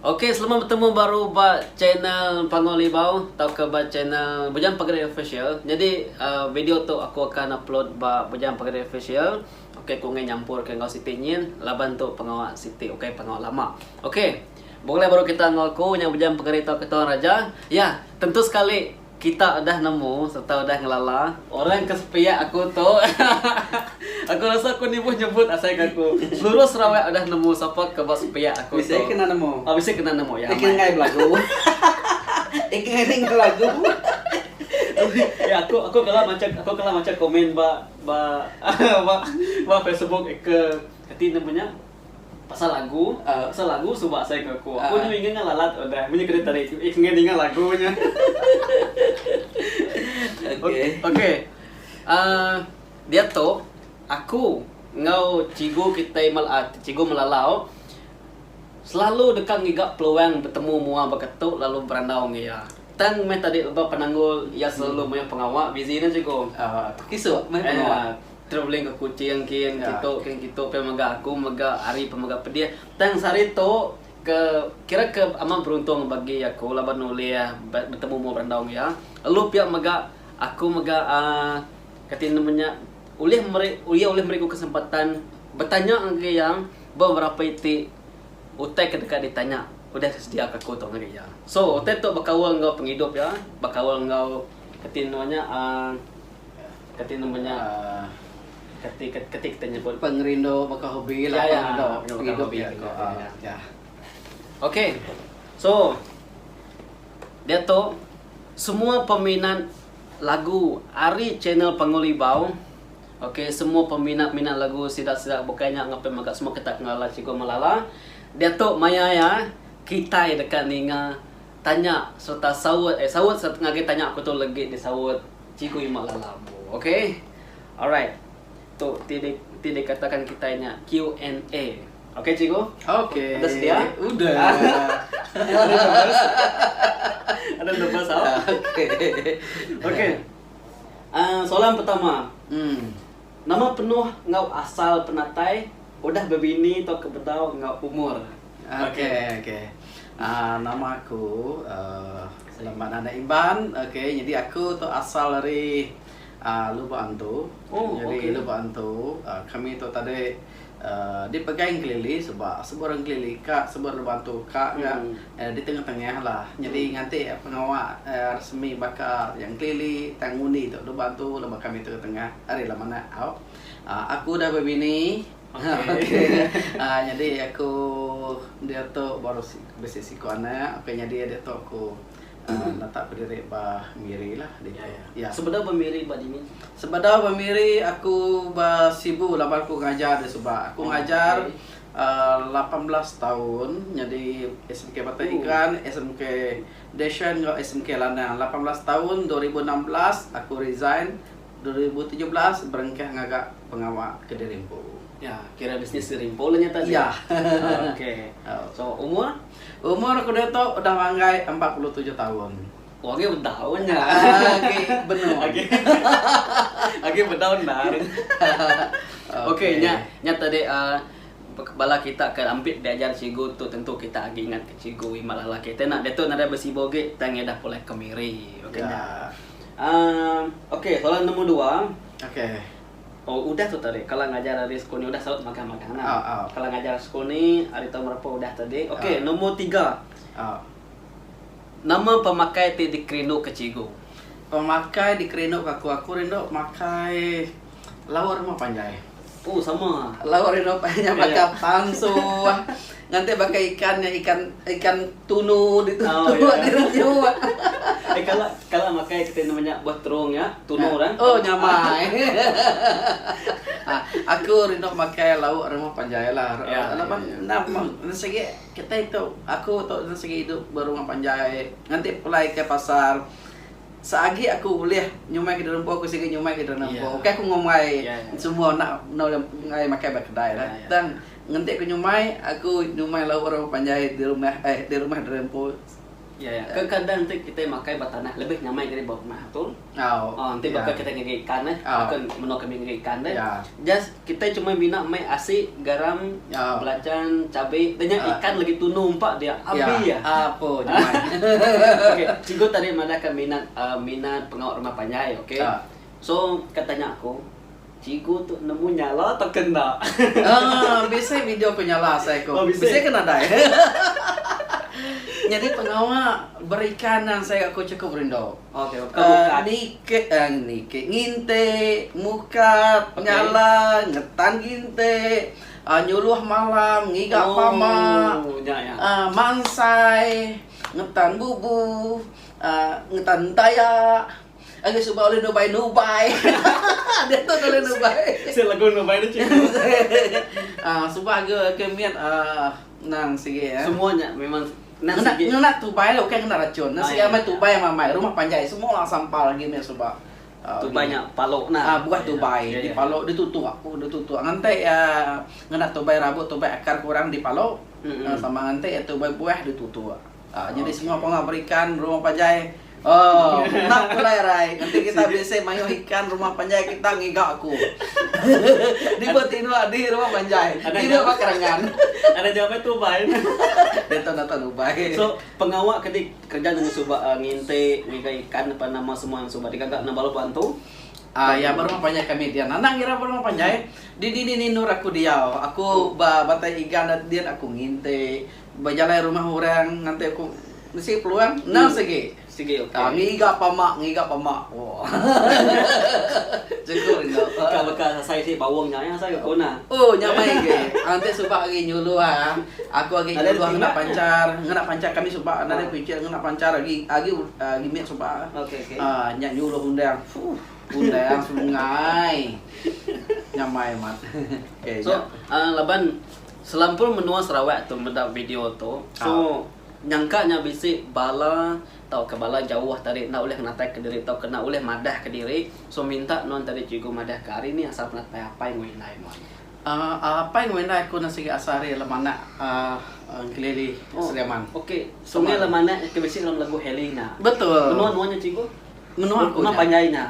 Ok selamat betemu baru ba channel Panggau Libau tauka ba channel Bujang Pegari Official. Nyadi video tu aku akan upload ba Bujang Pegari Official. Ok aku enggai nyampur ke enggau siti nyin laban tu pengawa siti ukai pengawa lama. Ok begulai baru kita enggau aku nya Bujang Pegari tauka Tuan Raja. Ya tentu sekali Kita udah nemu sereta udah ngelala orang ke sepiak aku tu. Aku rasa aku nibuh nyebut asai ke aku. Seluruh Sarawak udah nemu sapa ke ba sepiak aku tu. Bisi kena nemu. Oh bisi kena nemu ya. Ika enggai belagu. Ika enggai ninga lagu. Ya aku aku kala macha aku kala macha komen ba ba ba ba Facebook ika kati nemu nya. Pasal lagu, pasal lagu suba asai ke aku. Aku nyu ingat ngan lalat udah. Munyi kena tarik ingat ninga lagu nya. Okey. Okey. Uh, diatu aku enggau cikgu kitai cikgu Melalau selalu deka ngiga peluang betemu mua baka tu lalu berandau enggau iya. Tang meh tadi lebuh penanggul iya selalu mayuh pengawa busy ne cikgu. Uh, kisuk meh pengawa. Travelling ke Kuching kin kitu kin kitu pia mega aku mega hari pun mega pedih. Tang sehari tu ke kira ke amat beruntung bagi aku laban ulih betemu enggau berandau enggau iya. Lalu pia mega aku mega uhh kati nemu nya ulih meri iya ulih meri ku kesempatan betanya ngagai iya beberapa iti utai ke deka ditanya udah sedia ka aku tu ngagai iya. So utai tu bekaul enggau pengidup iya bekaul enggau kati nemu nya uhh. Kati nama nya kati kati kita nyebut pengerindu baka hobi lah ya, ya, pengerindu pengidup hobi ya ko. Ya. Ya. Okey. So diatu semua peminat lagu ari channel Panggau Libau okey semua peminat-minat lagu sida-sida bukai nya ngapai mega semua kita ke ngelala Cikgu Malala diatu maya iya kitai deka ninga tanya sereta saut eh saut sereta ngagai tanya aku tu legi disaut Cikgu Ima Lala empu. Ok. Alright. Tu ti di ti dikatakan kitai nya Q and A. Ok cikgu? Ok. Udah sedia? Udah. Ada nervous? Ada nervous tau? Ok. Ok. Uh, soalan pertama. Hmm. Nama penuh enggau asal penatai, udah bebini tauka bedau enggau umur. Ok ok nama aku Selamat Anak Iban ok nyadi aku tu asal ari Lubok Antu nyadi Lubok Antu kami tu tadi dipegai Engkelili suba sebut orang Engkelili ka sebut Lubok Antu ka ga di tengah tengah lah nyadi nganti pengawa resmi baka Engkelili tang ngundi tu Lubok Antu laban kami tu tengah ari Lemanak au aku udah bebini. Okey. Nyadi aku diatu baru bisi siku anak. Okey nyadi diatu aku netap kediri ba Miri lah ditu. Ya. Sebedau ba Miri ba dini? Sebedau ba Miri aku ba Sibu laban aku ngajar di suba. Aku ngajar 18 taun nyadi SMK Batang Igan, SMK Deshen enggau SMK Lanang. 18 taun 2016 aku resign. 2017 berengkah ngaga pengawa ke diri empu. Ya, kira bisnis diri empu lah nya tadi. Ya. Okey. So umur? Umur aku diatu udah manggai 47 taun. Oh agi bedau nya. Agi benung. Agi agi bedau endar. Okey nya nya tadi uhh bala kita ke ampit diajar cikgu tu tentu kita agi ingat ke cikgu Imat Lala kita nya diatu nadai besibo agi tang iya dah pulai ke Miri. Okey nya. Aaa ok soalan nombor dua. Ok. Oh udah tu tadi kala ngajar ari sekul ni udah saut magang magang nah. Au au. Kala ngajar sekul ni ari taun berapa udah tadi. Ok nombor tiga. Au. Nama pemakai ti dikerindu ke cikgu? Pemakai dikerindu ke aku, aku rindu makai lauk rumah panjai. Oh sama. Lauk rindu nya baka pansuh nganti baka ikan nya ikan ikan tunu ditu oh, yeah. direju. Eh kala kala makai kita nama nya buah terung nya tunu orang. Oh nyamai. ha, aku rindu makai lauk rumah panjai lah. Ya, Laban ya, ya. enda memang sigi kita itu aku tu sigi hidup berumah panjai nganti pulai ke pasar. Seagi aku ulih nyumai ke diri empu aku sigi nyumai ke diri empu. Ukai aku ngumbai semua enda enda ulih enggai makai ba kedai lah. Tang ngenti aku nyumai, aku nyumai lauk orang panjai di rumah eh di rumah diri empu. Ya ya. Kekadang enti kitai makai ba tanah lebih nyamai ari ba rumah betul. Au. Oh enti Ya. baka kitai ngagai ikan eh Au. baka meno kami ngagai ikan deh. Ya. Just kitai cuma mina mai asi, garam, Au. belacan, cabe dah nya Ah. ikan lagi tunu empa dia Ya. abi ya. Apo nyamai. Okey, cikgu tadi madahka minat uh, minat pengawa rumah panjai okey. Ah. So ka tanya aku, Cikgu tu nemu nyala tauka enda? Ah, bisi video ku nyala asai ku. Oh, bisi. Bisi ke nadai. Nyadi pengawa berikan nang asai aku chukup rindu. Okey, Uh, buka. nike uh, nike nginte, mukat, Okey. nyala, ngetan ginte, uh, nyuluh malam, ngiga Oh, pama, nya ya. uh, mansai, ngetan bubu, uh, ngetan taya. Agi suba ulih nubai nubai. Diatu enda ulih nubai. Sik lagu nubai tu cikgu. Ah suba agi ke mit ah nang sigi eh. Semua nya memang nang Ngena sigi. ngena tubai lah ukai ngena racun. Nang Ah, sigi ya, amai ya. tubai amai rumah panjai semua sampal agi mit suba. Ah, Tubai agi nya palok nah. Ah buah Ya, tubai ya, ya. dipalok ditutuk aku ditutuk nganti ah ngena tubai rabut tubai akar kurang dipalok Mm-mm. ah, sama nganti tubai buah ditutuk. Ah jadi semua pengawa berikan rumah panjai Oh, enda pulai rai. Enti kita bisi mayuh ikan rumah panjai kita ngiga aku. Diba tinu adi rumah panjai. Diduk ba kerangan. Ada jawapan tu ubai. Diatu nata ubai. So, pengawa ke di kerja nengah suba uh, nginti, ngiga ikan apa nama semua yang suba digaga nang balu bantu. Ah ya ba rumah panjai kami dian. Anang ngira ba rumah panjai di dini ni endur aku diau. Aku ba Bantai Igan dian aku nginti, bejalai rumah orang nganti aku bisi peluang endang sigi. Sigi ok. Ah ngiga pama ngiga pama. Wah. Chukup rindu. Ka baka asai sik bawang nya ya asai ko nah. Oh nya mai agi. Enti suba agi nyuluh ah. Aku agi Nadai nyuluh ngena tingga. panchar, ngena panchar kami suba nadai picit ngena panchar agi agi agi mit suba. Okey okey. Ah nya nyuluh undang. Fuh undang sungai. Nyamai amat. Okey So nya. uh, laban selampur menua Sarawak tu meda video tu. So Nyangka nya bisi bala tauka bala jauh tadi enda ulih ngenatai kediri tauka enda ulih madah kediri so minta nuan tadi cikgu madah ke ari ni asal penatai apai enggau indai nuan. Apai enggau indai aku enda sigi asal ari Lemanak Engkelili Sri Aman. Ok sungai Lemanak ke bisi dalam lagu Heli nya. Betul. Menua nuan nya cikgu? Menua aku Menua nya. panjai nya.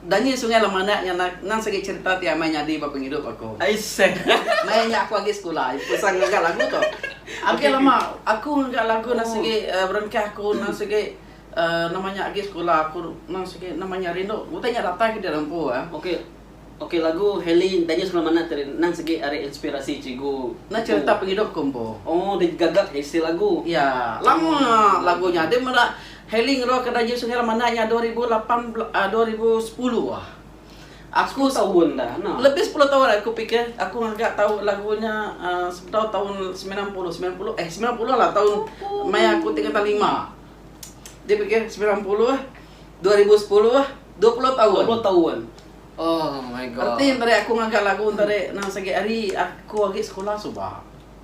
Danyi Sungai Lemanak nya nang sigi cherita ti amai nyadi ba pengidup aku. Aiseh. Maya nya aku agi sekula, pasal ngaga lagu tu. Agi lama aku ngaga lagu nang sigi berengkah aku nang sigi nama nya agi sekula aku nang sigi nama nya rindu. Utai nya datai ke diri empu. Okey. Okey lagu Heli Danyi Sungai Lemanak ti nang sigi ari inspirasi cikgu. Nang cherita pengidup aku empu. Oh digaga isi lagu. Ya, lama lagu nya. Dia meda Heli ngeluarka Danyi Sungai Lemanak nya 2008 2010 ah. Aku 10 taun dah nah. Lebih 10 taun aku pikir aku ngaga tau lagu nya uh, sebedau taun 90 90 eh 90 lah taun maya aku tingkatan 5. Dia pikir 90 2010 20 tahun. 20 tahun. Oh my god. Arti entari aku ngaga lagu entari nang segi hari aku agi sekolah suba.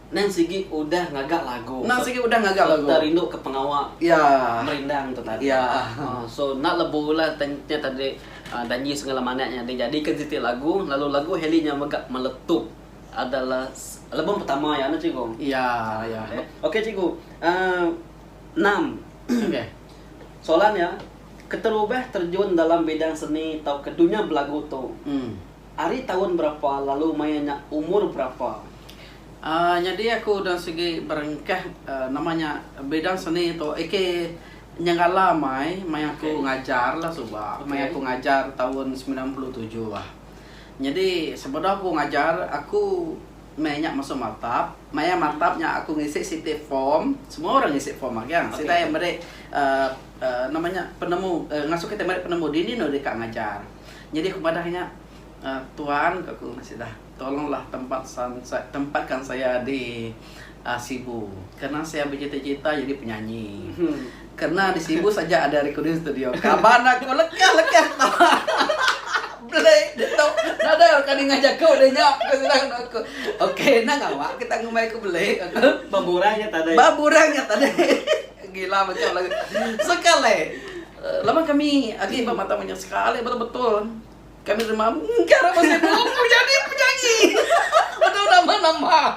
Nang sigi udah ngaga lagu. Nang sigi udah ngaga lagu. Serta rindu ke pengawa Ya. merindang tu tadi. Ya. So enda lebu lah nya tadi danji Sungai Lemanak nya dijadikan siti lagu lalu lagu Heli nya mega meletup adalah album pertama iya ne cikgu. Ya ya. Okey cikgu uhh enam. Okey. Soalan iya keterubah terjun dalam bidang seni tauka dunya belagu tu. Ari taun berapa lalu maya nya umur berapa? Aaa nyadi aku udah sigi berengkah nama nya bidang seni tu ike nyenggala mai maya aku ngajar lah suba maya aku ngajar taun 97 ah. Nyadi sebedau aku ngajar aku meh nya masuk matap maya matap nya aku ngisi siti form semua orang ngisi form magang sida iya meri aaa nama nya penemu ngasuh kita meri penemu dini ne deka ngajar. Nyadi aku madah nya Tuan ku aku sida tolonglah tempat tempatkan saya di Sibu kerna saya bercita-cita jadi penyanyi. Kerna di Sibu saja ada recording studio. Kaban aku lekah-lekah ketawa. Beli ditu nadai orang ninga jaku deh nya ku sida nganu aku. Okey enda ngawa kita ngumbai aku beli ku aku. Baburang nya tadi. Baburang nya tadi. Gila macam lagu. Sekali Laban kami agi ba mata menya sekali betul-betul kami nerima engkara masih belum jadi penyanyi. Betul nama-nama.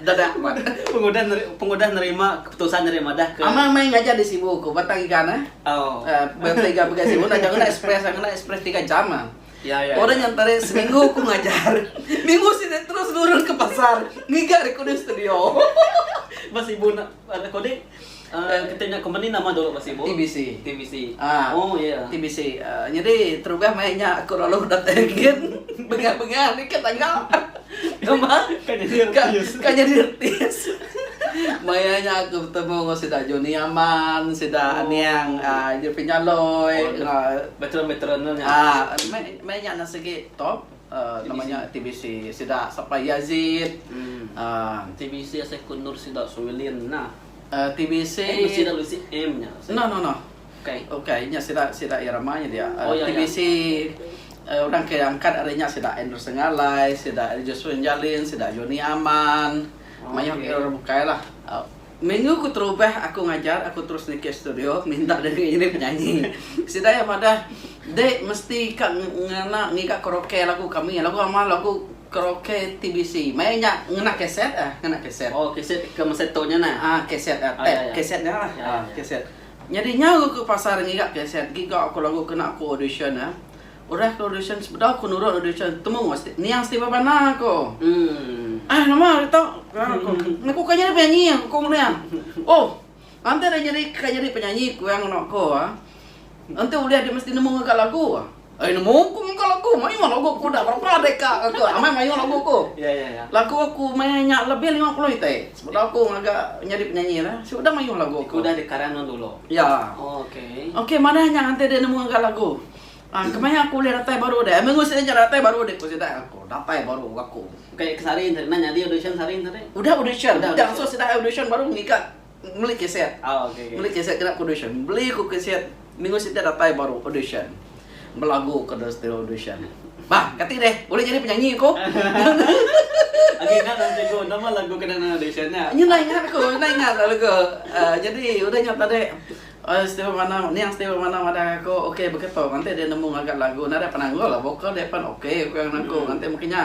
Dadak amat. Pengudah pengudah nerima keputusan ari madah ke. Amang meh ngajar di Sibu ku Batang Igan eh. Oh. Batang Igan pegai Sibu enda jauh ngena express ngena express tiga jam ah. Ya ya. Orang nya entara seminggu ku ngajar. Minggu sida terus nurun ke pasar ngiga recording studio. Ba Sibu na recording kita nya company nama dulu ba Sibu? TBC. TBC. Ah. Oh ya. TBC. Nyadi terubah meh nya aku lalu datai gin bengah-bengah ni ke tangga. Nama? Ka nyadi artis. Ka nyadi artis. Maya nya aku betemu enggau sida Johnny Aman, sida Aniang Jeffrey Nyaloi enggau Veteran-veteran nya. Ah, meh nya enda sigi top nama nya TBC sida sapa Yazid. TBC asai ku endur sida Suwilin nah. TBC. Eh sida Lucy M nya. No no no. Ukai. Ukai nya sida sida Irama nya dia. Oh, ya, TBC ya. orang ke angkat ari nya sida Andrew Sengalai, sida Joshua Jalin, sida Johnny Aman. Oh, Mayuh okay. okay. orang bukai lah. Minggu ku terubah aku ngajar, aku terus niki studio minta diri nyadi penyanyi. Sida iya madah, dek mesti ka ngena ngiga karaoke lagu kami, lagu amal lagu karaoke TBC. Maya nya ngena kaset ah, ngena kaset. Oh, kaset ke masa tu nya nah. Ah, kaset ah, Ah, ya, ya. kaset nya lah. Ya, Ah, ya, ya. kaset. Nyadi nyau ku ke pasar ngiga kaset, giga aku lagu kena aku audition ah. Udah aku audition sebedau aku nurun audition temu niang Stephen Bana aku. Ah nama ari tu aku. Aku ka nyadi penyanyi aku niang. Oh enti deh nyadi ka nyadi penyanyi ku iya ngena aku ah. Enti ulih deh mesti nemu ngaga lagu. Eh nemu ku ngaga lagu mayuh lagu ku udah berapa deka aku amai mayuh lagu ku. Lagu aku maya nya lebih 50 iti sebedau aku ngaga nyadi penyanyi lah sudah mayuh lagu aku. Udah dikarang nuan dulu. Ya. Okey. Okey manah nya enti deh nemu ngaga lagu. Ah kemaya aku ulih datai baru deh. Minggu sida nya datai baru deh ku sida aku. Datai baru aku. Kai ke sehari enti enda nyadi audition sehari enti. Udah audition. Udah Udah langsung sida audition baru ngiga meli keset. Oh okey okey. Meli keset kena ku audition. Beli ku keset minggu sida datai baru audition. Belagu ke deh sida audition. Bah kati deh ulih jadi penyanyi ku. Agi ingat lah cikgu nama lagu kena audition nya. Nya enda ingat ku, enda ingat lagu. Jadi udah nya tadi. Oi Stephen Mana, niang Stephen Mana madah aku ok beketo nganti dia nemu ngaga lagu nadai penanggul lah vokal dia pan ok ku iya ngan aku nganti mungkin nya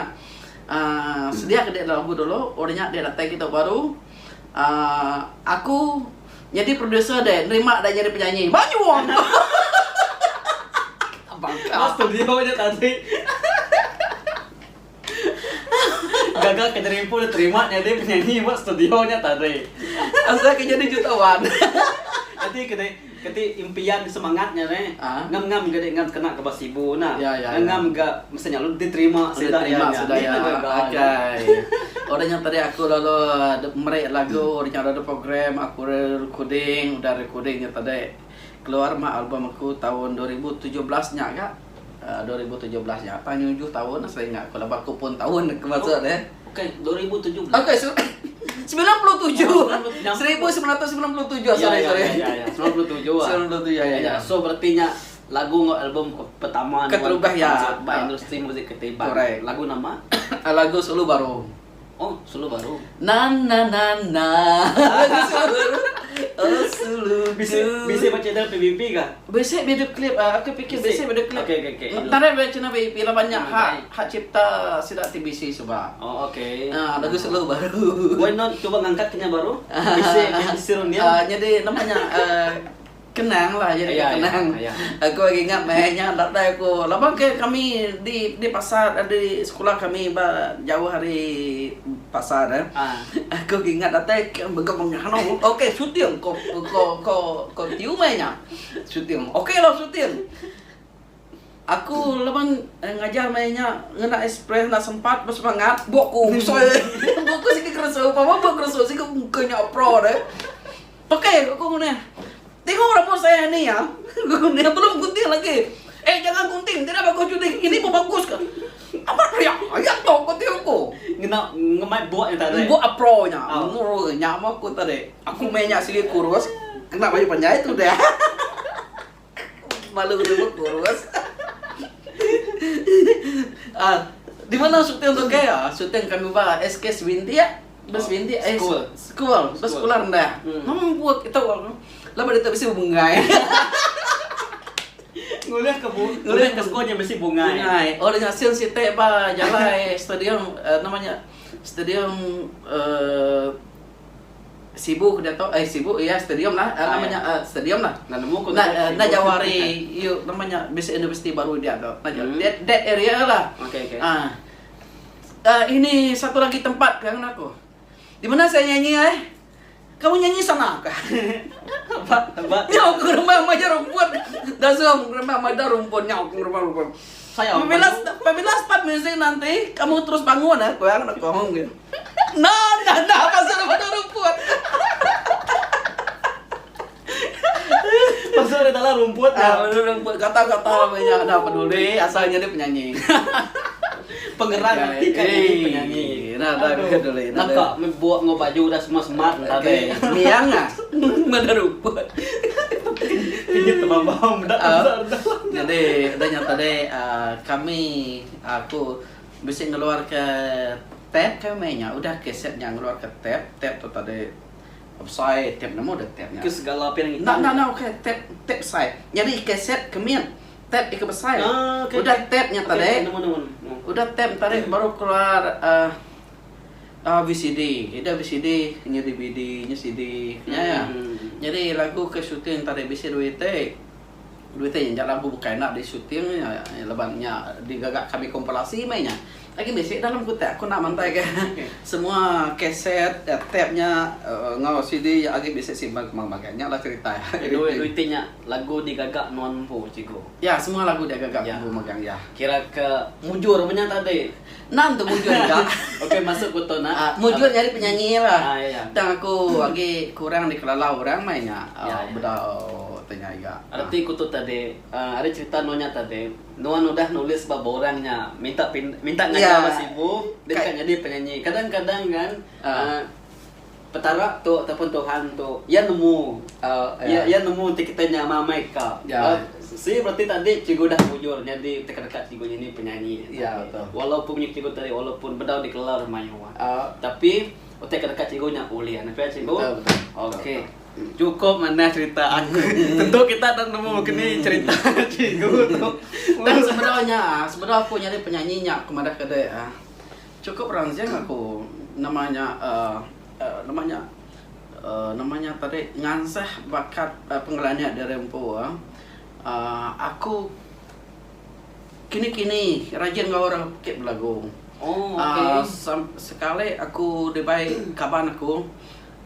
aaa sedia ke dia lagu dulu udah nya dia datai kitu baru aaa aku nyadi producer deh nerima deh nyadi penyanyi banyuh Ba studio nya tadi. Gaga ke jerimpu deh terima nyadi penyanyi ba studio nya tadi. Asal ke nyadi jutawan. Kati kene kati impian semangat nya neh. Ngam ngam ga dek ngam kena ke ba Sibu nah. Ya ya. Ngam ngam ga mesti nya lalu diterima sida iya nya. Sida iya. Akai. Udah nya tadi aku lalu meri lagu udah nya lalu program aku recording udah recording nya tadi keluar mah album aku taun 2017 nya ga. 2017 nya tang nyujuh taun asai ingat aku laban aku pun taun ke masuk deh. Bukan 2017. Okey, 97. 1997 sorry sorry. Ya ya 97 ah. 97 ya ya. ya. So berarti nya lagu enggau album pertama keterubah ya ba industri muzik ketiban. Correct. Lagu nama? Lagu Sulu Baru. Oh, sulu baru. Na na na na. Lagu sulu baru. Oh sulu. Bisi bisi ba channel PBP ka? Bisi video klip ah. Aku pikir bisi video klip. Okey okey okey. Nadai ba channel PBP laban nya hak hak cipta sida TBC suba. Oh okey. Ah lagu sulu baru. Why not cuba ngangkat ke nya baru? Bisi bisi runding. Ah nyadi nama nya ah Kenang lah jadi Iya, kenang. iya, iya. Aku agi ingat meh nya datai aku laban ke kami di di pasar di sekula kami ba jauh ari pasar eh. Ah. Aku agi ingat datai ke mega mengano okey shooting ko ko ko ko tiu meh nya. Shooting. Okey lah shooting. Aku laban ngajar meh nya ngena express enda sempat besemangat buk ku usoi. Buk ku sigi keresu pama buk keresu sigi ke nya pro deh. Pakai aku ngune. Tengok rambut saya ni ya. Aku ngune belum gunting lagi. Eh jangan gunting, tidak bagus gunting. Ini pun bagus ke? Amat riak. Ayak tu aku tengok aku. Ngena ngemai buak nya tadi. Buak pro nya. Oh. Nguru nya mah aku tadi. Aku meh nya sigi kurus. Kena baju panjai tu deh. Malu dulu kurus. Ah, di mana syuting tu ke? Ah, syuting kami ba SK Swinti ya. Ba Swinti eh, School. School, ba sekolah rendah. Nama buat kita laban ditu bisi bungai. Ngulih ke bu, ngulih ke school nya bisi bungai. Bungai. Oh, nya sin siti ba jalai stadium eh, nama nya. Stadium uh, Sibu ke diatu eh Sibu iya stadium lah ah, nama nya uh, stadium lah. Nah nemu ku Nah, nah jauh hari you nama nya bisi universiti baru dia tu. Nah jauh. Hmm. That, that area lah. Okey okey. Ah. Uh, ini satu lagi tempat kan aku. Di mana saya nyanyi eh? Kamu nyanyi sana kah? Ba ba. Nyau ke rumah maja rumput. Dasung rumah maja rumput nyau ke rumah rumput. Saya Apabila apabila start music nanti kamu terus bangun eh, kurang nak kong gitu. Nah, nah, nah, pasal pada rumput. Pasal di dalam rumput Ah, pada rumput kata-kata banyak dah peduli asalnya dia penyanyi. Pengeran nanti kan jadi Eh, penyanyi. Nah, dah peduli. Nah, Naka buat ngau baju dah semua smart Okey, tadi. miang ah. Mana rumput. Pinjit tebam-bam dah. Ah, jadi dah nyata deh ah, kami aku bisa ngeluar ke tab kami nya udah kesetnya ngeluar ke tab tab tu tadi besai tab nemu dah tabnya. Ke segala piring Nah, nah, nah, okey, tab tab besai. Jadi keset kemin tab ikan besai. Ah, okey, Udah okey. tabnya Okey, tadi. nemu nemu. nemu. Udah tab tadi baru keluar uh, uh, VCD. Ida VCD, nya DVD, nya CD. Nya ya. Hmm. Jadi lagu ke syuting tadi bisi duit teh. Duit teh yang lagu bukan nak di syuting nya leban nya digagak kami kompilasi mai nya. Lagi bisi dalam kutak aku nak mantai ke. Semua kaset, eh, tabnya uh, ngau CD yang lagi bisi simpan kemang bagainya lah cerita. Duit duitnya lagu digagak non po cikgu. Ya, semua lagu dia gagak Ya. ya. megang ya. Kira ke mujur punya tadi. Nan tu mujur enggak. Okey masuk ke tu nak. Ah, mujur jadi penyanyi lah. Ah, ya. Tang aku lagi kurang dikelala orang mainnya. Ya, Uh, ya. Bedau tanya juga. Arti ku tu tadi, ah, ada cerita nonya tadi. Nuan udah nulis bab orangnya, minta pin, minta ngajar Ya. mas ibu, dia Kai- kan jadi penyanyi. Kadang-kadang kan Ah. ah, petara tu ataupun Tuhan tu, ya nemu. Uh, Ya, ya nemu ti kita nyama mereka. Ya. Ah, si berarti tadi cikgu dah mujur jadi dekat-dekat cikgu ini penyanyi. Ya, betul. Walaupun punya cikgu tadi walaupun bedau dikelar mayu. Ah. Tapi utai dekat cikgunya boleh. Nampak ya, cikgu? Betul, betul. Okey. Cukup mana cerita aku. Tentu kita tak nemu kini cerita cikgu tu. Dan sebenarnya, sebenarnya aku nyari penyanyinya aku madah kedai ah. Cukup rangsang aku namanya uh, uh, namanya uh, namanya tadi ngansah bakat uh, pengelanya dari empu ah. Uh, aku kini-kini rajin ngau orang pekit belagu. Oh, Ah, okey. sekali aku dibai kaban aku,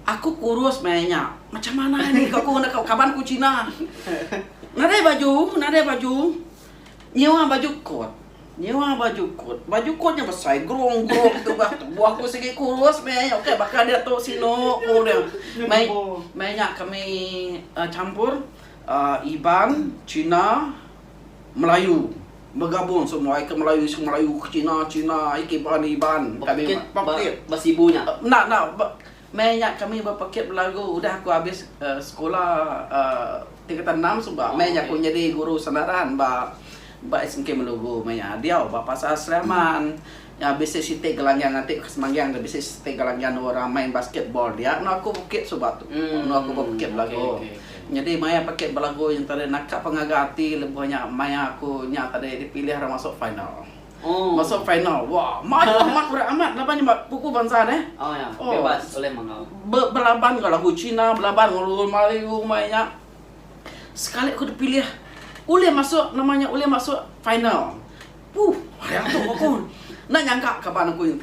aku kurus mainnya. Macam mana ni aku nak kaban ku Cina. Nadai baju, nadai baju. Nyewa baju kot. Nyewa baju kot. Baju kotnya besar, gerong-gerong tu bah. Buah aku segi kurus mainnya. Okey, bakal dia tu sino ku dia. Main mainnya kami uh, campur uh, Iban, Cina, Melayu bergabung semua ikan Melayu semua Melayu Cina Cina ikan Iban Iban kami Pekit pekit bas ibunya. nak nak mainnya kami berpekit berlagu udah aku habis uh, sekolah uh, tingkatan 6 sebab Oh, mainnya aku okey. jadi guru sendaran ba ba SMK Melugu mainnya dia ba pasar Sleman ya bisa sitik gelanggang nanti ke Semanggiang dia bisa sitik gelanggang orang main basketball dia no aku bukit sebab tu no aku berpekit okey, berlagu okey, okey. jadi maya pakai belagu yang tadi nakak pengaga hati lebihnya maya aku nya tadi dipilih orang masuk final. Oh. Masuk final. Wah, mat amat berat amat laban nya buku bangsa deh. Oh ya, Oh. bebas oleh mangau. Ber, berlaban kalau lagu Cina, berlaban kalau Melayu mainnya. Sekali aku dipilih, boleh masuk namanya boleh masuk final. Puh, hari tu aku. Nak nyangka kapan aku yang